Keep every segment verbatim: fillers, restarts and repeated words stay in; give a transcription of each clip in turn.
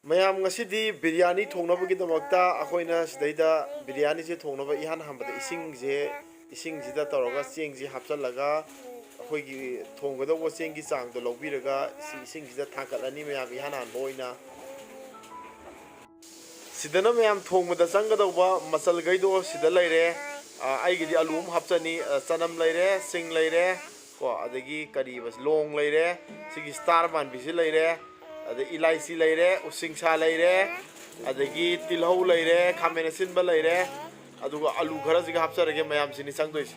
ꯃꯌꯥꯝ, ꯉꯁꯤꯗꯤ ꯕꯤꯔꯌꯥꯅꯤ ꯊꯣꯡꯅꯕꯒꯤꯗꯃꯛꯇ ꯑꯩꯈꯣꯏꯅ ꯁꯤꯗꯩꯗ ꯕꯤꯔꯌꯥꯅꯤꯁꯦ ꯊꯣꯡꯅꯕ ꯏꯍꯥꯟ ꯍꯥꯟꯕꯗ ꯏꯁꯤꯡꯁꯦ, ꯏꯁꯤꯡꯁꯤꯗ ꯇꯧꯔꯒ ꯆꯦꯡꯁꯦ ꯍꯥꯞꯆꯤꯜꯂꯒ ꯑꯩꯈꯣꯏꯒꯤ ꯊꯣꯡꯒꯗꯧꯕ ꯆꯦꯡꯒꯤ ꯆꯥꯡꯗꯣ ꯂꯧꯕꯤꯔꯒ ꯁꯤ ꯏꯁꯤꯡꯁꯤꯗ ꯊꯥꯡꯀꯠꯂꯅꯤ ꯃꯌꯥꯝ, ꯏꯍꯥꯟ ꯍꯥꯟꯕ ꯑꯣꯏꯅ꯫ ꯁꯤꯗꯅ ꯃꯌꯥꯝ ꯊꯣꯡꯕꯗ ꯆꯪꯒꯗꯧꯕ ꯃꯆꯜꯈꯩꯗꯣ ꯁꯤꯗ ꯂꯩꯔꯦ꯫ ꯑ, ꯑꯩꯒꯤꯗꯤ ꯑꯂꯨ ꯑꯃ ꯍꯥꯞꯆꯅꯤ, ꯑ, ꯆꯅꯝ ꯂꯩꯔꯦ, ꯁꯤꯡ ꯂꯩꯔꯦ, ꯀꯣ, ꯑꯗꯒꯤ ꯀꯔꯤꯕ, ꯂꯣꯡ ꯂꯩꯔꯦ, ꯁꯤꯒꯤ ꯁ꯭ꯇꯥꯔ ꯃꯥꯟꯕꯤꯁꯤ ꯂꯩꯔꯦ, ꯑꯗꯩ ꯏꯂꯥꯏꯆꯤ ꯂꯩꯔꯦ, ꯎꯁꯤꯡꯁꯥ ꯂꯩꯔꯦ, ꯑꯗꯒꯤ ꯇꯤꯜꯍꯧ ꯂꯩꯔꯦ, ꯈꯥꯃꯦꯟ ꯑꯁꯤꯟꯕ ꯂꯩꯔꯦ, ꯑꯗꯨꯒ ꯑꯂꯨ ꯈꯔꯁꯤꯒ ꯍꯥꯞꯆꯔꯒꯦ꯫ ꯃꯌꯥꯝꯁꯤꯅꯤ ꯆꯪꯗꯣꯏꯁꯦ꯫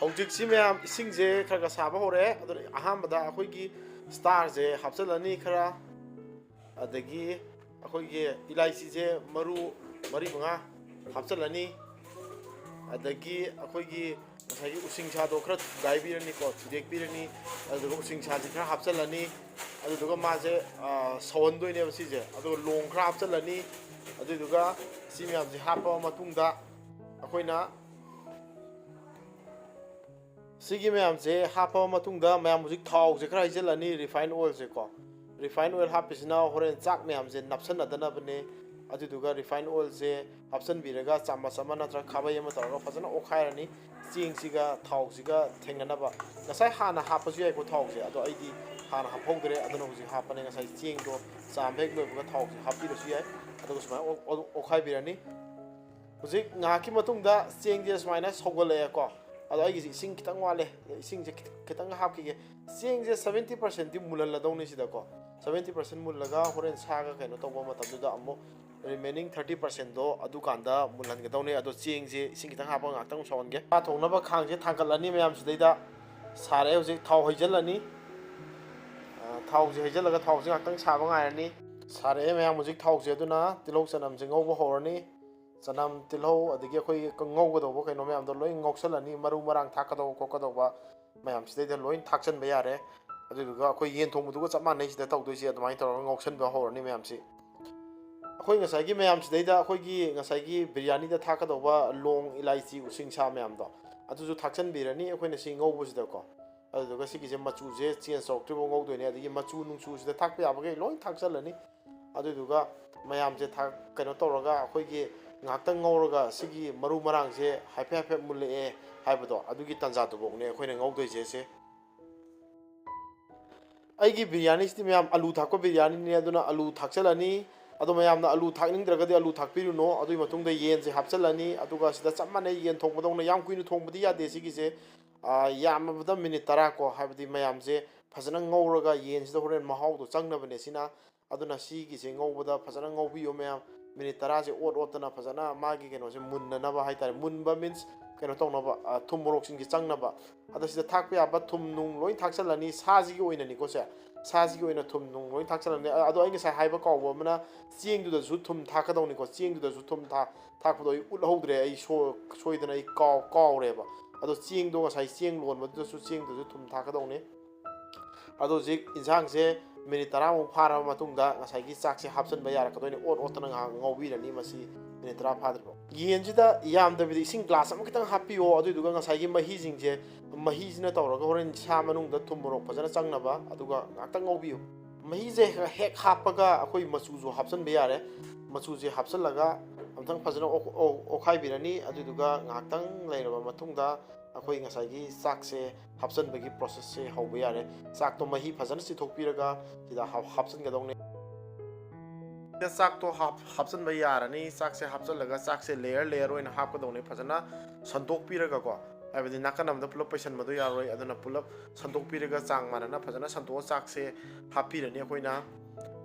ꯍꯧꯖꯤꯛꯁꯤ ꯃꯌꯥꯝ ꯏꯁꯤꯡꯁꯦ ꯈꯔ ꯈꯔ ꯁꯥꯕ ꯍꯧꯔꯛꯑꯦ꯫ ꯑꯗꯨꯅ ꯑꯍꯥꯟꯕꯗ ꯑꯩꯈꯣꯏꯒꯤ ꯁ꯭ꯇꯥꯔꯁꯦ ꯍꯥꯞꯆꯤꯜꯂꯅꯤ ꯈꯔ, ꯑꯗꯒꯤ ꯑꯩꯈꯣꯏꯒꯤ ꯏꯂꯥꯏꯆꯤꯁꯦ ꯃꯔꯨ ꯃꯔꯤ ꯃꯉꯥ ꯍꯥꯞꯆꯤꯜꯂꯅꯤ꯫ ꯑꯗꯒꯤ ꯑꯩꯈꯣꯏꯒꯤ ꯉꯁꯥꯏꯒꯤ ꯎꯁꯤꯡꯁꯥꯗꯣ ꯈꯔ ꯊꯨꯒꯥꯏꯕꯤꯔꯅꯤꯀꯣ, ꯊꯨꯗꯦꯛꯄꯤꯔꯅꯤ꯫ ꯑꯗꯨꯗꯨꯒ ꯎꯁꯤꯡꯁꯥꯁꯦ ꯈꯔ ꯍꯥꯞꯆꯤꯜꯂꯅꯤ꯫ ꯑꯗꯨꯗꯨꯒ ꯃꯥꯁꯦ, ꯑ, ꯁꯧꯍꯟꯗꯣꯏꯅꯦꯕ ꯁꯤꯁꯦ꯫ ꯑꯗꯨꯒ ꯂꯣꯡ ꯈꯔ ꯍꯥꯞꯆꯤꯜꯂꯅꯤ꯫ ꯑꯗꯨꯗꯨꯒ ꯁꯤ ꯃꯌꯥꯝꯁꯦ ꯍꯥꯞꯄꯕ ꯃꯇꯨꯡꯗ ꯑꯩꯈꯣꯏꯅ ꯁꯤꯒꯤ ꯃꯌꯥꯝꯁꯦ ꯍꯥꯞꯄꯕ ꯃꯇꯨꯡꯗ ꯃꯌꯥꯝ ꯍꯧꯖꯤꯛ ꯊꯥꯎꯁꯦ ꯈꯔ ꯍꯩꯖꯤꯜꯂꯅꯤ, ꯔꯤꯐꯥꯏꯟ ꯑꯣꯏꯜꯁꯦꯀꯣ꯫ ꯔꯤꯐꯥꯏꯟ ꯑꯣꯏꯜ ꯍꯥꯞꯄꯤꯁꯤꯅ ꯍꯣꯔꯦꯟ ꯆꯥꯛ ꯃꯌꯥꯝꯁꯦ ꯅꯞꯁꯟꯅꯗꯅꯕꯅꯦ꯫ ꯑꯗꯨꯗꯨꯒ ꯔꯤꯐꯥꯏꯟ ꯑꯣꯏꯜꯁꯦ ꯍꯥꯞꯆꯤꯟꯕꯤꯔꯒ ꯆꯥꯃꯁ ꯑꯃ ꯅꯠꯇ꯭ꯔꯒ ꯈꯥꯕꯩ ꯑꯃ ꯇꯧꯔꯒ ꯐꯖꯅ ꯑꯣꯠꯈꯥꯏꯔꯅꯤ꯫ ꯆꯦꯡꯁꯤꯒ ꯊꯥꯎꯁꯤꯒ ꯊꯦꯡꯅꯅꯕ꯫ ꯉꯁꯥꯏ ꯍꯥꯟꯅ ꯍꯥꯞꯄꯁꯨ ꯌꯥꯏꯀꯣ ꯊꯥꯎꯁꯦ, ꯑꯗꯣ ꯑꯩꯗꯤ ꯍꯥꯟꯅ ꯍꯥꯞꯍꯧꯗ꯭ꯔꯦ, ꯑꯗꯨꯅ ꯍꯧꯖꯤꯛ ꯍꯥꯞꯄꯅꯦ꯫ ꯉꯁꯥꯏ ꯆꯦꯡꯗꯣ ꯆꯥꯝꯕ ꯍꯦꯛ ꯂꯣꯏꯕꯒ ꯊꯥꯎꯁꯦ ꯍꯥꯞꯄꯤꯔꯁꯨ ꯌꯥꯏ꯫ ꯑꯗꯨꯒ ꯁꯨꯃꯥꯏꯅ ꯑꯣ-, ꯑꯣ-, ꯑꯣꯠꯈꯥꯏꯕꯤꯔꯅꯤ꯫ ꯍꯧꯖꯤꯛ ꯉꯥꯏꯍꯥꯛꯀꯤ ꯃꯇꯨꯡꯗ ꯆꯦꯡꯁꯦ ꯁꯨꯃꯥꯏꯅ ꯁꯧꯒꯠꯂꯛꯑꯦꯀꯣ꯫ ꯑꯗꯣ ꯑꯩꯒꯤꯁꯦ ꯏꯁꯤꯡ ꯈꯤꯇꯪ ꯋꯥꯠꯂꯦ꯫ ꯏꯁꯤꯡꯁꯦ ꯈꯤꯇꯪ, ꯈꯤꯇꯪ ꯍꯥꯞꯈꯤꯒꯦ꯫ ꯆꯦꯡꯁꯦ seventy percentꯇꯤ ꯃꯨꯜꯍꯜꯂꯗꯧꯅꯤ ꯁꯤꯗꯀꯣ꯫ Seventy percent ꯃꯨꯜꯂꯒ ꯍꯣꯔꯦꯟ ꯁꯥꯒ ꯀꯩꯅꯣ ꯇꯧꯕ ꯃꯇꯝꯗꯨꯗ ꯑꯃꯨꯛ remaining thirty percentꯗꯣ ꯑꯗꯨꯀꯥꯟꯗ ꯃꯨꯜꯍꯟꯒꯗꯧꯅꯤ꯫ ꯑꯗꯣ ꯆꯦꯡꯁꯦ ꯏꯁꯤꯡ ꯈꯤꯇꯪ ꯍꯥꯞꯄꯒ ꯉꯥꯛꯇꯪ ꯁꯧꯍꯟꯒꯦ꯫ ꯁꯥ ꯊꯣꯡꯅꯕ ꯈꯥꯡꯁꯦ ꯊꯥꯡꯒꯠꯂꯅꯤ ꯃꯌꯥꯝ ꯁꯤꯗꯩꯗ꯫ ꯁꯥꯔꯛꯑꯦ ꯍꯧꯖꯤꯛ꯫ ꯊꯥꯎ ꯍꯩꯖꯤꯜꯂꯅꯤ꯫ ꯑ, ꯊꯥꯎꯁꯦ ꯍꯩꯖꯤꯜꯂꯒ ꯊꯥꯎꯁꯦ ꯉꯥꯛꯇꯪ ꯁꯥꯕ ꯉꯥꯏꯔꯅꯤ꯫ ꯁꯥꯔꯛꯑꯦ ꯃꯌꯥꯝ ꯍꯧꯖꯤꯛ ꯊꯥꯎꯁꯦ꯫ ꯑꯗꯨꯅ ꯇꯤꯜꯍꯧ ꯆꯅꯝꯁꯦ ꯉꯧꯕ ꯍꯧꯔꯅꯤ꯫ ꯆꯅꯝ, ꯇꯤꯜꯍꯧ, ꯑꯗꯒꯤ ꯑꯩꯈꯣꯏ ꯉꯧꯒꯗꯧꯕ ꯀꯩꯅꯣ ꯃꯌꯥꯝꯗꯣ ꯂꯣꯏ ꯉꯧꯁꯜꯂꯅꯤ꯫ ꯃꯔꯨ ꯃꯔꯥꯡ ꯊꯥꯛꯀꯗꯧꯕ ꯈꯣꯠꯀꯗꯧꯕ ꯃꯌꯥꯝ ꯁꯤꯗꯩꯗ ꯂꯣꯏ ꯊꯥꯛꯆꯟꯕ ꯌꯥꯔꯦ꯫ ꯑꯗꯨꯗꯨꯒ ꯑꯩꯈꯣꯏ ꯌꯦꯟ ꯊꯣꯡꯕꯗꯨꯒ ꯆꯞ ꯃꯥꯟꯅꯩ ꯁꯤꯗ ꯇꯧꯗꯣꯏꯁꯦ꯫ ꯑꯗꯨꯃꯥꯏꯅ ꯇꯧꯔꯒ ꯉꯧꯁꯟꯕ ꯍꯧꯔꯅꯤ ꯃꯌꯥꯝꯁꯤ꯫ ꯑꯩꯈꯣꯏ ꯉꯁꯥꯏꯒꯤ ꯃꯌꯥꯝꯁꯤꯗꯩꯗ ꯑꯩꯈꯣꯏꯒꯤ ꯉꯁꯥꯏꯒꯤ ꯕꯤꯔꯌꯥꯅꯤꯗ ꯊꯥꯛꯀꯗꯧꯕ ꯂꯣꯡ, ꯏꯂꯥꯏꯆꯤ, ꯎꯁꯤꯡꯁꯥ ꯃꯌꯥꯝꯗꯣ ꯑꯗꯨꯁꯨ ꯊꯥꯛꯆꯟꯕꯤꯔꯅꯤ ꯑꯩꯈꯣꯏꯅ ꯁꯤ ꯉꯧꯕꯁꯤꯗꯀꯣ꯫ ꯑꯗꯨꯗꯨꯒ ꯁꯤꯒꯤꯁꯦ ꯃꯆꯨꯁꯦ ꯆꯦꯟꯖ ꯇꯧꯔꯛꯇ꯭ꯔꯤꯐꯥꯎ ꯉꯧꯗꯣꯏꯅꯦ꯫ ꯑꯗꯒꯤ ꯃꯆꯨ ꯅꯨꯡꯆꯨꯁꯤꯗ ꯊꯥꯛꯄ ꯌꯥꯕꯈꯩ ꯂꯣꯏ ꯊꯥꯛꯆꯜꯂꯅꯤ꯫ ꯑꯗꯨꯗꯨꯒ ꯃꯌꯥꯝꯁꯦ ꯊꯥꯛ ꯀꯩꯅꯣ ꯇꯧꯔꯒ ꯑꯩꯈꯣꯏꯒꯤ ꯉꯥꯏꯍꯥꯛꯇꯪ ꯉꯧꯔꯒ ꯁꯤꯒꯤ ꯃꯔꯨ ꯃꯔꯥꯡꯁꯦ ꯍꯥꯏꯐꯦꯠ ꯍꯥꯏꯐꯦꯠ ꯃꯨꯜꯂꯛꯑꯦ ꯍꯥꯏꯕꯗꯣ, ꯑꯗꯨꯒꯤ ꯇꯥꯟꯖꯥꯗꯨꯐꯥꯎꯅꯦ ꯑꯩꯈꯣꯏꯅ ꯉꯧꯗꯣꯏꯁꯦ꯫ ꯁꯦ ꯑꯩꯒꯤ ꯕꯤꯔꯌꯥꯅꯤꯁꯤꯗꯤ ꯃꯌꯥꯝ ꯑꯂꯨ ꯊꯥꯛꯄ ꯕꯤꯔꯌꯥꯅꯤꯅꯦ, ꯑꯗꯨꯅ ꯑꯂꯨ ꯊꯥꯛꯆꯜꯂꯅꯤ꯫ ꯑꯗꯣ ꯃꯌꯥꯝꯅ ꯑꯂꯨ ꯊꯥꯛꯅꯤꯡꯗ꯭ꯔꯒꯗꯤ ꯑꯂꯨ ꯊꯥꯛꯄꯤꯔꯨꯅꯣ꯫ ꯑꯗꯨꯒꯤ ꯃꯇꯨꯡꯗ ꯌꯦꯟꯁꯦ ꯍꯥꯞꯆꯜꯂꯅꯤ꯫ ꯑꯗꯨꯒ ꯁꯤꯗ ꯆꯞ ꯃꯥꯟꯅꯩ, ꯌꯦꯟ ꯊꯣꯡꯕꯗꯧꯅ ꯌꯥꯝ ꯀꯨꯏꯅ ꯊꯣꯡꯕꯗꯤ ꯌꯥꯗꯦ ꯁꯤꯒꯤꯁꯦ꯫ ꯑꯥ, ꯌꯥꯝꯃꯕꯗ ꯃꯤꯅꯤꯠ ꯇꯔꯥ ꯀꯣ, ꯍꯥꯏꯕꯗꯤ ꯃꯌꯥꯝꯁꯦ ꯐꯖꯅ ꯉꯧꯔꯒ ꯌꯦꯟꯁꯤꯗ ꯍꯣꯔꯦꯟ ꯃꯍꯥꯎꯗꯣ ꯆꯪꯅꯕꯅꯦ ꯁꯤꯅ꯫ ꯑꯗꯨꯅ ꯁꯤꯒꯤꯁꯦ ꯉꯧꯕꯗ ꯐꯖꯅ ꯉꯧꯕꯤꯌꯣ ꯃꯌꯥꯝ꯫ ꯃꯤꯅꯤꯠ ꯇꯔꯥꯁꯦ ꯑꯣꯠ ꯑꯣꯠꯇꯅ ꯐꯖꯅ ꯃꯥꯒꯤ ꯀꯩꯅꯣꯁꯦ ꯃꯨꯟꯅꯅꯕ ꯍꯥꯏꯇꯥꯔꯦ꯫ ꯃꯨꯟꯕ means ꯀꯩꯅꯣ ꯇꯧꯅꯕ, ꯑ, ꯊꯨꯝ ꯃꯣꯔꯣꯛꯁꯤꯡꯁꯦ ꯆꯪꯅꯕ꯫ ꯑꯗ ꯁꯤꯗ ꯊꯥꯛꯄ ꯌꯥꯕ ꯊꯨꯝ ꯅꯨꯡ ꯂꯣꯏ ꯊꯥꯛꯆꯜꯂꯅꯤ, ꯁꯥꯁꯤꯒꯤ ꯑꯣꯏꯅꯅꯤꯀꯣ ꯁꯦ꯫ ꯁꯥꯁꯤꯒꯤ ꯑꯣꯏꯅ ꯊꯨꯝ ꯅꯨꯡ ꯂꯣꯏ ꯊꯥꯛꯆꯜꯂꯅꯤ꯫ ꯑ-, ꯑꯗꯣ ꯑꯩ ꯉꯁꯥꯏ ꯍꯥꯏꯕ ꯀꯥꯎꯕ ꯑꯃꯅ, ꯆꯦꯡꯗꯨꯗꯁꯨ ꯊꯨꯝ ꯊꯥꯛꯀꯗꯧꯅꯤꯀꯣ꯫ ꯆꯦꯡꯗꯨꯗꯁꯨ ꯊꯨꯝ ꯊꯥ-, ꯊꯥꯛꯄꯗꯣ ꯑꯩ ꯎꯠꯍꯧꯗ꯭ꯔꯦ꯫ ꯑꯩ ꯁꯣ-, ꯁꯣꯏꯗꯅ ꯑꯩ ꯀꯥꯎ-, ꯀꯥꯎꯔꯦꯕ꯫ ꯑꯗꯣ ꯆꯦꯡꯗꯣ ꯉꯁꯥꯏ ꯆꯦꯡ ꯂꯣꯟꯕꯗꯨꯗꯁꯨ ꯆꯦꯡꯗꯨꯁꯨ ꯊꯨꯝ ꯊꯥꯛꯀꯗꯧꯅꯤ꯫ ꯑꯗꯣ ꯍꯧꯖꯤꯛ ꯏꯟꯁꯥꯡꯁꯦ ꯃꯤꯅꯤꯠ ꯇꯔꯥꯃꯨꯛ ꯐꯥꯔꯕ ꯃꯇꯨꯡꯗ ꯉꯁꯥꯏꯒꯤ ꯆꯥꯛꯁꯦ ꯍꯥꯞꯆꯤꯟꯕ ꯌꯥꯔꯛꯀꯗꯣꯏꯅꯤ꯫ ꯑꯣꯠ ꯑꯣꯠꯇꯅ ꯉꯥꯏꯍꯥꯛ ꯉꯧꯕꯤꯔꯅꯤ ꯃꯁꯤ ꯃꯤꯅꯤꯠ ꯇꯔꯥ ꯐꯥꯗ꯭ꯔꯤꯐꯥꯎ꯫ ꯌꯦꯟꯁꯤꯗ ꯌꯥꯝꯗꯕꯤꯗ ꯏꯁꯤꯡ ꯒ꯭ꯂꯥꯁ ꯑꯃꯈꯛꯇꯪ ꯍꯥꯞꯄꯤꯌꯣ꯫ ꯑꯗꯨꯗꯨꯒ ꯉꯁꯥꯏꯒꯤ ꯃꯍꯤꯁꯤꯡꯁꯦ, ꯃꯍꯤꯁꯤꯅ ꯇꯧꯔꯒ ꯍꯣꯔꯦꯟ ꯁꯥ ꯃꯅꯨꯡꯗ ꯊꯨꯝ ꯃꯣꯔꯣꯛ ꯐꯖꯅ ꯆꯪꯅꯕ, ꯑꯗꯨꯒ ꯉꯥꯛꯇꯪ ꯉꯧꯕꯤꯌꯨ꯫ ꯃꯍꯤꯁꯦ ꯍꯦꯛ ꯍꯥꯞꯄꯒ ꯑꯩꯈꯣꯏ ꯃꯆꯨꯁꯨ ꯍꯥꯞꯆꯤꯟꯕ ꯌꯥꯔꯦ꯫ ꯃꯆꯨꯁꯦ ꯍꯥꯞꯆꯤꯜꯂꯒ ꯑꯃꯨꯛꯇꯪ ꯐꯖꯅ ꯑꯣ-, ꯑꯣ-, ꯑꯣꯠꯈꯥꯏꯕꯤꯔꯅꯤ꯫ ꯑꯗꯨꯗꯨꯒ ꯉꯥꯏꯍꯥꯛꯇꯪ ꯂꯩꯔꯕ ꯃꯇꯨꯡꯗ ꯑꯩꯈꯣꯏ ꯉꯁꯥꯏꯒꯤ ꯆꯥꯛꯁꯦ ꯍꯥꯞꯆꯤꯟꯕꯒꯤ process ꯁꯦ ꯍꯧꯕ ꯌꯥꯔꯦ꯫ ꯆꯥꯛꯇꯣ ꯃꯍꯤ ꯐꯖꯅ ꯆꯤꯊꯣꯛꯄꯤꯔꯒ ꯁꯤꯗ ꯍꯥꯞ-, ꯍꯥꯞꯆꯤꯟꯒꯗꯧꯅꯦ꯫ ꯁꯤꯗ ꯆꯥꯛꯇꯣ ꯍꯥꯞ-, ꯍꯥꯞꯆꯤꯟꯕ ꯌꯥꯔꯅꯤ꯫ ꯆꯥꯛꯁꯦ ꯍꯥꯞꯆꯤꯜꯂꯒ ꯆꯥꯛꯁꯦ layer layer ꯑꯣꯏꯅ ꯍꯥꯞꯀꯗꯧꯅꯦ꯫ ꯐꯖꯅ ꯁꯟꯗꯣꯛꯄꯤꯔꯒꯀꯣ, ꯍꯥꯏꯕꯗꯤ ꯅꯥꯀꯟ ꯑꯃꯗ ꯄꯨꯂꯞ ꯄꯩꯁꯟꯕꯗꯣ ꯌꯥꯔꯣꯏ꯫ ꯑꯗꯨꯅ ꯄꯨꯂꯞ ꯁꯟꯗꯣꯛꯄꯤꯔꯒ ꯆꯥꯡ ꯃꯥꯟꯅꯅ ꯐꯖꯅ ꯁꯟꯗꯣꯛꯑ ꯆꯥꯛꯁꯦ ꯍꯥꯞꯄꯤꯔꯅꯤ ꯑꯩꯈꯣꯏꯅ꯫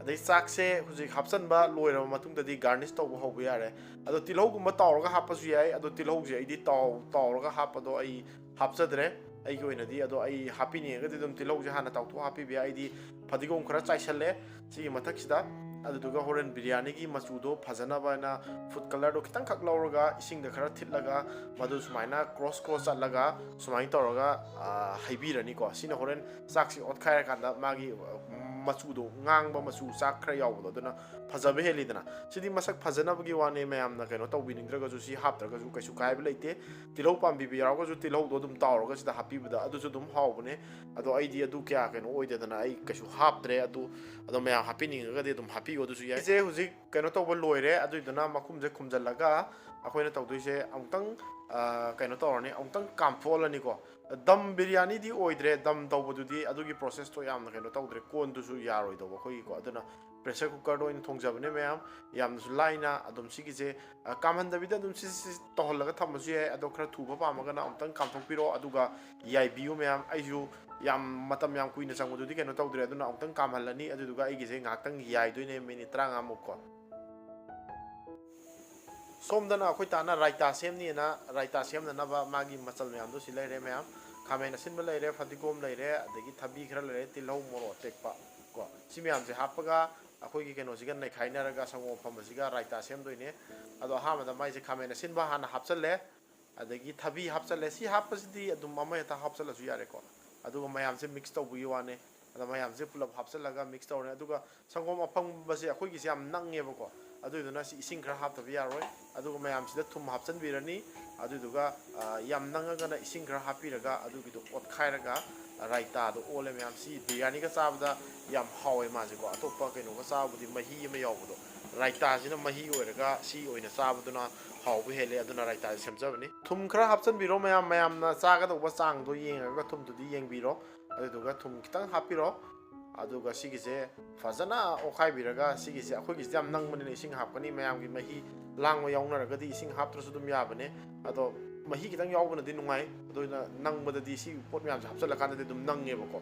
ꯑꯗꯩ ꯆꯥꯛꯁꯦ ꯍꯧꯖꯤꯛ ꯍꯥꯞꯆꯤꯟꯕ ꯂꯣꯏꯔꯕ ꯃꯇꯨꯡꯗꯗꯤ garnish ꯇꯧꯕ ꯍꯧꯕ ꯌꯥꯔꯦ꯫ ꯑꯗꯣ ꯇꯤꯜꯍꯧꯒꯨꯝꯕ ꯇꯥꯎꯔꯒ ꯍꯥꯞꯄꯁꯨ ꯌꯥꯏ꯫ ꯑꯗꯣ ꯇꯤꯜꯍꯧꯁꯦ ꯑꯩꯗꯤ ꯇꯥꯎ-, ꯇꯥꯎꯔꯒ ꯍꯥꯞꯄꯗꯣ ꯑꯩ ꯍꯥꯞꯆꯗ꯭ꯔꯦ ꯑꯩꯒꯤ ꯑꯣꯏꯅꯗꯤ꯫ ꯑꯗꯣ ꯑꯩ ꯍꯥꯞꯄꯤꯅꯤꯡꯉꯒꯗꯤ ꯑꯗꯨꯝ ꯇꯤꯜꯍꯧꯁꯦ ꯍꯥꯟꯅ ꯇꯥꯎꯊꯣꯛꯑ ꯍꯥꯞꯄꯤꯕ ꯌꯥꯏ꯫ ꯑꯩꯗꯤ ꯐꯗꯤꯒꯣꯝ ꯈꯔ ꯆꯥꯏꯁꯜꯂꯦ ꯁꯤꯒꯤ ꯃꯊꯛꯁꯤꯗ꯫ ꯑꯗꯨꯗꯨꯒ ꯍꯣꯔꯦꯟ ꯕꯤꯔꯌꯥꯅꯤꯒꯤ ꯃꯆꯨꯗꯣ ꯐꯖꯅꯕ ꯍꯥꯏꯅ food colour ꯗꯣ ꯈꯤꯇꯪꯈꯛ ꯂꯧꯔꯒ ꯏꯁꯤꯡꯗ ꯈꯔ ꯊꯤꯠꯂꯒ ꯃꯗꯨ ꯁꯨꯃꯥꯏꯅ cross cross ꯆꯠꯂꯒ ꯁꯨꯃꯥꯏꯅ ꯇꯧꯔꯒ, ꯑ, ꯍꯩꯕꯤꯔꯅꯤꯀꯣ꯫ ꯁꯤꯅ ꯍꯣꯔꯦꯟ ꯆꯥꯛꯁꯤ ꯑꯣꯠꯈꯥꯏꯔꯀꯥꯟꯗ ꯃꯥꯒꯤ, ꯎꯝ, ꯃꯆꯨꯗꯣ, ꯉꯥꯡꯕ ꯃꯆꯨ, ꯆꯥꯛ ꯈꯔ ꯌꯥꯎꯕꯗꯣ, ꯑꯗꯨꯅ ꯐꯖꯕ ꯍꯦꯜꯂꯤꯗꯅ꯫ ꯁꯤꯗꯤ ꯃꯁꯛ ꯐꯖꯅꯕꯒꯤ ꯋꯥꯅꯦ, ꯃꯌꯥꯝꯅ ꯀꯩꯅꯣ ꯇꯧꯕꯤꯅꯤꯡꯗ꯭ꯔꯒꯁꯨ ꯁꯤ ꯍꯥꯞꯇ꯭ꯔꯒꯁꯨ ꯀꯩꯁꯨ ꯀꯥꯏꯕ ꯂꯩꯇꯦ꯫ ꯇꯤꯜꯍꯧ ꯄꯥꯝꯕꯤꯕ ꯌꯥꯎꯔꯒꯁꯨ ꯇꯤꯜꯍꯧꯗꯣ ꯑꯗꯨꯝ ꯇꯥꯎꯔꯒ ꯁꯤꯗ ꯍꯥꯞꯄꯤꯕꯗ ꯑꯗꯨꯁꯨ ꯑꯗꯨꯝ ꯍꯥꯎꯕꯅꯦ꯫ ꯑꯗꯣ ꯑꯩꯗꯤ ꯑꯗꯨ ꯀꯌꯥ ꯀꯩꯅꯣ ꯑꯣꯏꯗꯗꯅ ꯑꯩ ꯀꯩꯁꯨ ꯍꯥꯞꯇ꯭ꯔꯦ꯫ ꯑꯗꯨ, ꯑꯗꯣ ꯃꯌꯥꯝ ꯍꯥꯞꯄꯤꯅꯤꯡꯉꯒꯗꯤ ꯑꯗꯨꯝ ꯍꯥꯞꯄꯤꯌꯣ꯫ ꯑꯗꯨꯁꯨ ꯌꯥꯏ꯫ ꯏꯆꯦ ꯍꯧꯖꯤꯛ ꯀꯩꯅꯣ ꯇꯧꯕ ꯂꯣꯏꯔꯦ, ꯑꯗꯨꯏꯗꯨꯅ ꯃꯈꯨꯝꯁꯦ ꯈꯨꯝꯖꯤꯜꯂꯒ ꯑꯩꯈꯣꯏꯅ ꯇꯧꯗꯣꯏꯁꯦ ꯑꯃꯨꯛꯇꯪ, ꯑ, ꯀꯩꯅꯣ ꯇꯧꯔꯅꯤ, ꯑꯃꯨꯛꯇꯪ ꯀꯥꯝꯊꯣꯛꯍꯜꯂꯅꯤꯀꯣ꯫ ꯗꯝ ꯕꯤꯔꯌꯥꯅꯤꯗꯤ ꯑꯣꯏꯗ꯭ꯔꯦ, ꯗꯝ ꯇꯧꯕꯗꯨꯗꯤ ꯑꯗꯨꯒꯤ ꯄ꯭ꯔꯣꯁꯦꯁꯇꯣ ꯌꯥꯝꯅ ꯀꯩꯅꯣ ꯇꯧꯗ꯭ꯔꯦ, ꯀꯣꯟꯗꯨꯁꯨ ꯌꯥꯔꯣꯏꯗꯧꯕ ꯑꯩꯈꯣꯏꯒꯤꯀꯣ꯫ ꯑꯗꯨꯅ ꯄ꯭ꯔꯦꯁꯔ ꯀꯨꯀꯔꯗ ꯑꯣꯏꯅ ꯊꯣꯡꯖꯕꯅꯦ ꯃꯌꯥꯝ꯫ ꯌꯥꯝꯅꯁꯨ ꯂꯥꯏꯅ ꯑꯗꯨꯝ ꯁꯤꯒꯤꯁꯦ, ꯑ, ꯀꯥꯝꯍꯟꯗꯕꯤꯗ ꯑꯗꯨꯝ ꯁꯤ, ꯁꯤ ꯇꯧꯍꯜꯂꯒ ꯊꯝꯕꯁꯨ ꯌꯥꯏ꯫ ꯑꯗꯣ ꯈꯔ ꯊꯨꯕ ꯄꯥꯝꯃꯒꯅ ꯑꯃꯨꯛꯇꯪ ꯀꯥꯝꯊꯣꯛꯄꯤꯔꯣ, ꯑꯗꯨꯒ ꯌꯥꯏꯕꯤꯌꯨ ꯃꯌꯥꯝ꯫ ꯑꯩꯁꯨ ꯌꯥꯝ ꯃꯇꯝ ꯌꯥꯝ ꯀꯨꯏꯅ ꯆꯪꯕꯗꯨꯗꯤ ꯀꯩꯅꯣ ꯇꯧꯗ꯭ꯔꯦ, ꯑꯗꯨꯅ ꯑꯃꯨꯛꯇꯪ ꯀꯥꯝꯍꯜꯂꯅꯤ꯫ ꯑꯗꯨꯗꯨꯒ ꯑꯩꯒꯤꯁꯦ ꯉꯥꯏꯍꯥꯛꯇꯪ ꯌꯥꯏꯗꯣꯏꯅꯦ, ꯃꯤꯅꯤꯠ ꯇꯔꯥꯃꯉꯥꯃꯨꯛꯀꯣ꯫ ꯁꯣꯝꯗꯅ ꯑꯩꯈꯣꯏ ꯇꯥꯅ ꯔꯥꯏꯇꯥ ꯁꯦꯝꯅꯤꯅ, ꯔꯥꯏꯇꯥ ꯁꯦꯝꯅꯅꯕ ꯃꯥꯒꯤ ꯃꯆꯜ ꯃꯌꯥꯝꯗꯣ ꯁꯤ ꯂꯩꯔꯦ ꯃꯌꯥꯝ꯫ ꯈꯥꯃꯦꯟ ꯑꯁꯤꯟꯕ ꯂꯩꯔꯦ, ꯐꯗꯤꯒꯣꯝ ꯂꯩꯔꯦ, ꯑꯗꯒꯤ ꯊꯕꯤ ꯈꯔ ꯂꯩꯔꯦ, ꯇꯤꯜꯍꯧ, ꯃꯣꯔꯣꯛ ꯑꯇꯦꯛꯄ ꯀꯣ, ꯁꯤ ꯃꯌꯥꯝꯁꯦ ꯍꯥꯞꯄꯒ ꯑꯩꯈꯣꯏꯒꯤ ꯀꯩꯅꯣꯁꯤꯒ ꯅꯩꯈꯥꯏꯅꯔꯒ ꯁꯪꯒꯣꯝ ꯑꯐꯝꯕꯁꯤꯒ ꯔꯥꯏꯇꯥ ꯁꯦꯝꯗꯣꯏꯅꯦ꯫ ꯑꯗꯣ ꯑꯍꯥꯟꯕꯗ ꯃꯥꯏꯁꯦ ꯈꯥꯃꯦꯟ ꯑꯁꯤꯟꯕ ꯍꯥꯟꯅ ꯍꯥꯞꯆꯜꯂꯦ, ꯑꯗꯒꯤ ꯊꯕꯤ ꯍꯥꯞꯆꯜꯂꯦ꯫ ꯁꯤ ꯍꯥꯞꯄꯁꯤꯗꯤ ꯑꯗꯨꯝ ꯑꯃ ꯍꯦꯛꯇ ꯍꯥꯞꯆꯜꯂꯁꯨ ꯌꯥꯔꯦꯀꯣ꯫ ꯑꯗꯨꯒ ꯃꯌꯥꯝꯁꯦ ꯃꯤꯛꯁ ꯇꯧꯕꯒꯤ ꯋꯥꯅꯦ꯫ ꯑꯗ ꯃꯌꯥꯝꯁꯦ ꯄꯨꯂꯞ ꯍꯥꯞꯆꯜꯂꯒ ꯃꯤꯛꯁ ꯇꯧꯔꯅꯤ꯫ ꯑꯗꯨꯒ ꯁꯪꯒꯣꯝ ꯑꯐꯝꯕꯁꯦ ꯑꯩꯈꯣꯏꯒꯤꯁꯦ ꯌꯥꯝ ꯅꯪꯉꯦꯕꯀꯣ, ꯑꯗꯨꯗꯨꯅ ꯁꯤ ꯏꯁꯤꯡ ꯈꯔ ꯍꯥꯞꯇꯕ ꯌꯥꯔꯣꯏ꯫ ꯑꯗꯨꯒ ꯃꯌꯥꯝꯁꯤꯗ ꯊꯨꯝ ꯍꯥꯞꯆꯤꯟꯕꯤꯔꯅꯤ꯫ ꯑꯗꯨꯗꯨꯒ, ꯑ, ꯌꯥꯝ ꯅꯪꯉꯒꯅ ꯏꯁꯤꯡ ꯈꯔ ꯍꯥꯞꯄꯤꯔꯒ ꯑꯗꯨꯒꯤꯗꯣ ꯑꯣꯠꯈꯥꯏꯔꯒ ꯔꯥꯏꯇꯥꯗꯣ ꯑꯣꯜꯂꯦ ꯃꯌꯥꯝ꯫ ꯁꯤ ꯕꯤꯔꯌꯥꯅꯤꯒ ꯆꯥꯕꯗ ꯌꯥꯝ ꯍꯥꯎꯋꯦ ꯃꯥꯁꯦꯀꯣ꯫ ꯑꯇꯣꯞꯄ ꯀꯩꯅꯣꯒ ꯆꯥꯕꯨꯗꯤ ꯃꯍꯤ ꯑꯃ ꯌꯥꯎꯕꯗꯣ, ꯔꯥꯏꯇꯥꯁꯤꯅ ꯃꯍꯤ ꯑꯣꯏꯔꯒ ꯁꯤ ꯑꯣꯏꯅ ꯆꯥꯕꯗꯨꯅ ꯍꯥꯎꯕ ꯍꯦꯜꯂꯦ꯫ ꯑꯗꯨꯅ ꯔꯥꯏꯇꯥꯁꯦ ꯁꯦꯝꯖꯕꯅꯤ꯫ ꯊꯨꯝ ꯈꯔ ꯍꯥꯞꯆꯤꯟꯕꯤꯔꯣ ꯃꯌꯥꯝ, ꯃꯌꯥꯝꯅ ꯆꯥꯒꯗꯧꯕ ꯆꯥꯡꯗꯣ ꯌꯦꯡꯉꯒ ꯊꯨꯝꯗꯨꯗꯤ ꯌꯦꯡꯕꯤꯔꯣ꯫ ꯑꯗꯨꯗꯨꯒ ꯊꯨꯝ ꯈꯤꯇꯪ ꯍꯥꯞꯄꯤꯔꯣ꯫ ꯑꯗꯨꯒ ꯁꯤꯒꯤꯁꯦ ꯐꯖꯅ ꯑꯣꯠꯈꯥꯏꯕꯤꯔꯒ, ꯁꯤꯒꯤꯁꯦ ꯑꯩꯈꯣꯏꯒꯤꯁꯦ ꯌꯥꯝ ꯅꯪꯕꯅꯤꯅ ꯏꯁꯤꯡ ꯍꯥꯞꯀꯅꯤ꯫ ꯃꯌꯥꯝꯒꯤ ꯃꯍꯤ ꯂꯥꯡꯕ ꯌꯥꯎꯅꯔꯒꯗꯤ ꯏꯁꯤꯡ ꯍꯥꯞꯇ꯭ꯔꯁꯨ ꯑꯗꯨꯝ ꯌꯥꯕꯅꯦ꯫ ꯑꯗꯣ ꯃꯍꯤ ꯈꯤꯇꯪ ꯌꯥꯎꯕꯅꯗꯤ ꯅꯨꯡꯉꯥꯏ꯫ ꯑꯗꯨꯅ ꯅꯪꯕꯗꯗꯤ ꯁꯤ ꯄꯣꯠ ꯃꯌꯥꯝꯁꯦ ꯍꯥꯞꯆꯤꯜꯂꯀꯥꯟꯗꯗꯤ ꯑꯗꯨꯝ ꯅꯪꯉꯦꯕꯀꯣ꯫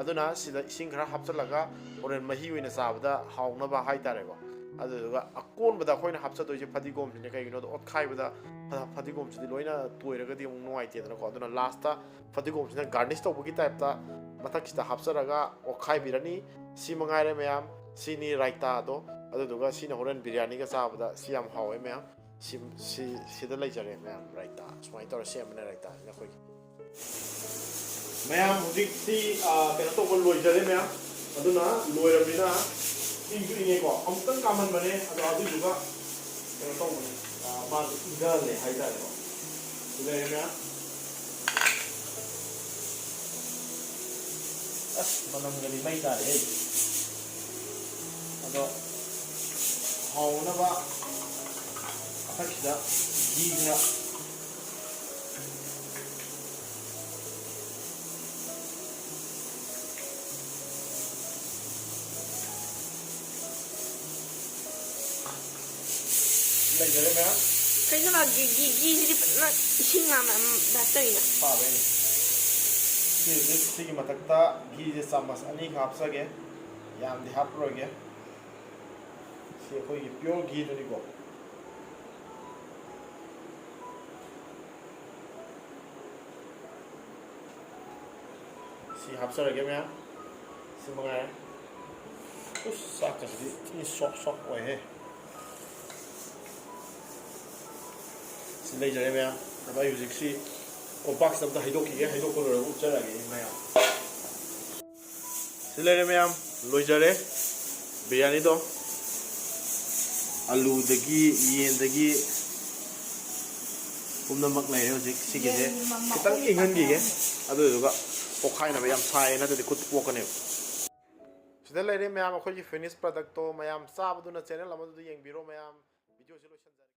ꯑꯗꯨꯅ ꯁꯤꯗ ꯏꯁꯤꯡ ꯈꯔ ꯍꯥꯞꯆꯤꯜꯂꯒ ꯍꯣꯔꯦꯟ ꯃꯍꯤ ꯑꯣꯏꯅ ꯆꯥꯕꯗ ꯍꯥꯎꯅꯕ ꯍꯥꯏꯇꯥꯔꯦꯀꯣ꯫ ꯑꯗꯨꯗꯨꯒ ꯑꯀꯣꯟꯕꯗ ꯑꯩꯈꯣꯏꯅ ꯍꯥꯞꯆꯗꯣꯏꯁꯦ ꯐꯗꯤꯒꯣꯝꯁꯤꯅꯦ꯫ ꯀꯩꯒꯤꯅꯣꯗ ꯑꯣꯠꯈꯥꯏꯕꯗ ꯐ-, ꯐꯗꯤꯒꯣꯝꯁꯤꯗꯤ ꯂꯣꯏꯅ ꯇꯣꯏꯔꯒꯗꯤ ꯑꯃꯨꯛ ꯅꯨꯡꯉꯥꯏꯇꯦꯗꯅꯀꯣ꯫ ꯑꯗꯨꯅ ꯂꯥꯁꯇ ꯐꯗꯤꯒꯣꯝꯁꯤꯅ ꯒꯥꯔꯅꯤꯁ ꯇꯧꯕꯒꯤ ꯇꯥꯏꯞꯇ ꯃꯊꯛꯁꯤꯗ ꯍꯥꯞꯆꯔꯒ ꯑꯣꯠꯈꯥꯏꯕꯤꯔꯅꯤ꯫ ꯁꯤ ꯃꯉꯥꯏꯔꯦ ꯃꯌꯥꯝ, ꯁꯤꯅꯤ ꯔꯥꯏꯇꯥꯗꯣ꯫ ꯑꯗꯨꯗꯨꯒ ꯁꯤꯅ ꯍꯣꯔꯦꯟ ꯕꯤꯔꯌꯥꯅꯤꯒ ꯆꯥꯕꯗ ꯁꯤ ꯌꯥꯝ ꯍꯥꯎꯋꯦ ꯃꯌꯥꯝ꯫ ꯁꯤ, ꯁꯤ, ꯁꯤꯗ ꯂꯩꯖꯔꯦ ꯃꯌꯥꯝ, ꯔꯥꯏꯇꯥ꯫ ꯁꯨꯃꯥꯏꯅ ꯇꯧꯔ ꯁꯦꯝꯕꯅꯦ ꯔꯥꯏꯇꯥꯁꯤꯅ ꯑꯩꯈꯣꯏꯒꯤ꯫ ꯃꯌꯥꯝ ꯍꯧꯖꯤꯛꯁꯤ, ꯑ, ꯀꯩꯅꯣ ꯇꯧꯕ ꯂꯣꯏꯖꯔꯦ ꯃꯌꯥꯝ꯫ ꯑꯗꯨꯅ ꯂꯣꯏꯔꯕꯅꯤꯅ ꯏꯪꯁꯨ ꯏꯪꯉꯦꯀꯣ, ꯑꯃꯨꯛꯇꯪ ꯀꯥꯝꯍꯟꯕꯅꯦ꯫ ꯑꯗꯣ ꯑꯗꯨꯗꯨꯒ ꯀꯩꯅꯣ ꯇꯧꯕꯅꯦ, ꯑ, ꯃꯥꯁꯨ ꯏꯪꯊꯍꯜꯂꯦ ꯍꯥꯏꯇꯥꯔꯦꯀꯣ꯫ ꯁꯤ ꯂꯩꯔꯦ ꯃꯌꯥꯝ꯫ ꯑꯁ, ꯃꯅꯝꯒꯗꯤ ꯃꯩ ꯇꯥꯔꯦꯍꯦ꯫ ꯑꯗꯣ ꯍꯥꯎꯅꯕ ꯃꯊꯛꯁꯤꯗ ꯘꯤꯁꯤꯅ ꯂꯩꯖꯔꯦ ꯃꯌꯥꯝ꯫ ꯀꯩꯅꯣ ꯃꯥꯒꯤ ꯘꯤ, ꯘꯤꯁꯤꯗꯤ ꯐꯖꯅ ꯏꯁꯤꯡ ꯃꯌꯥꯝ ꯇꯥꯏꯞ ꯇꯧꯋꯤꯅ꯫ ꯐꯥꯕꯩꯅꯦ꯫ ꯁꯤ ꯍꯧꯖꯤꯛ ꯁꯤꯒꯤ ꯃꯊꯛꯇ ꯘꯤꯁꯦ ꯆꯥꯃꯁ ꯑꯅꯤꯈꯛ ꯍꯥꯞꯆꯒꯦ, ꯌꯥꯝꯗꯤ ꯍꯥꯞꯄꯔꯣꯏꯒꯦ꯫ ꯁꯤ ꯑꯩꯈꯣꯏꯒꯤ pure ꯘꯤꯗꯨꯅꯤꯀꯣ꯫ ꯁꯤ ꯍꯥꯞꯆꯔꯒꯦ ꯃꯌꯥꯝ꯫ ꯁꯤ ꯃꯉꯥꯏꯔꯦ꯫ ꯎꯁ, ꯆꯥꯛꯀꯁꯤꯗꯤ ꯊꯤ soft soft ꯑꯣꯏꯍꯦ꯫ ꯁꯤ ꯂꯩꯖꯔꯦ ꯃꯌꯥꯝ꯫ ꯑꯗꯣ ꯑꯩ ꯍꯧꯖꯤꯛꯁꯤ ꯀꯣꯝꯄꯥꯛꯁꯤꯗ ꯑꯝꯇ ꯍꯩꯗꯣꯛꯈꯤꯒꯦ, ꯍꯩꯗꯣꯛꯄ ꯂꯣꯏꯔꯒ ꯎꯠꯆꯔꯛꯑꯒꯦ ꯃꯌꯥꯝ꯫ ꯁꯤ ꯂꯩꯔꯦ ꯃꯌꯥꯝ, ꯂꯣꯏꯖꯔꯦ ꯕꯤꯔꯌꯥꯅꯤꯗꯣ꯫ ꯑꯂꯨꯗꯒꯤ, ꯌꯦꯟꯗꯒꯤ ꯄꯨꯝꯅꯃꯛ ꯂꯩꯔꯦ꯫ ꯍꯧꯖꯤꯛ ꯁꯤꯒꯤꯁꯦ ꯌꯦꯟꯒꯤ ꯃ-, ꯈꯤꯇꯪ ꯃꯀꯣꯛ ꯏꯪꯍꯟꯈꯤꯒꯦ, ꯃꯌꯥꯝ꯫ ꯑꯗꯨꯗꯨꯒ ꯄꯣꯛꯈꯥꯏꯅꯕ, ꯌꯥꯝ ꯁꯥꯏꯌꯦꯅ ꯅꯠꯇ꯭ꯔꯗꯤ ꯈꯨꯠ ꯄꯣꯛꯀꯅꯦꯕ꯫ ꯁꯤꯗ ꯂꯩꯔꯦ ꯃꯌꯥꯝ, ꯑꯩꯈꯣꯏꯒꯤ finished productꯇꯣ꯫ ꯃꯌꯥꯝ ꯆꯥꯕꯗꯨꯅ channel ꯑꯃꯗꯨꯗ ꯌꯦꯡꯕꯤꯔꯣ ꯃꯌꯥꯝ꯫ Videoꯁꯦ ꯂꯣꯏꯁꯤꯟꯖꯔꯦ꯫